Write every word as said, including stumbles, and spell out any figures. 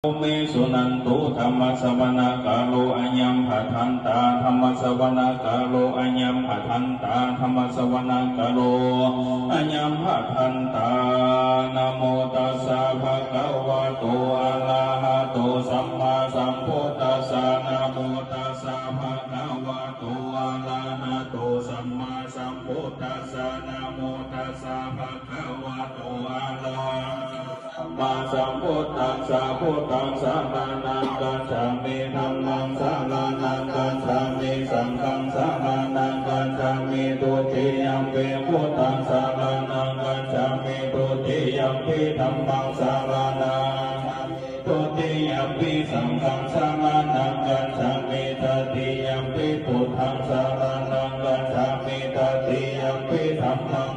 me suṇantu. Dhammassavanakālo ayambhadantā. Dhammassavanakālo ayambhadantā. Dhammassavanakālo ayambhadantā. Namo tassa bhagavato arahato sammāsambuddhassa. Namo tassa bhagavato arahato sammāsambuddhassa. Namo tassa bhagavato arahato sammāsambuddhassa. Buddhaṃ saraṇaṃ gacchāmi. Dhammaṃ saraṇaṃ gacchāmi. Saṅghaṃ saraṇaṃ gacchāmi. Dutiyampi buddhaṃ saraṇaṃ gacchāmi. Dutiyampi dhammaṃ saraṇaṃ gacchāmi. Dutiyampi saṅghaṃ saraṇaṃ gacchāmi. Tatiyampi buddhaṃ saraṇaṃ gacchāmi. Tatiyampi dhammaṃ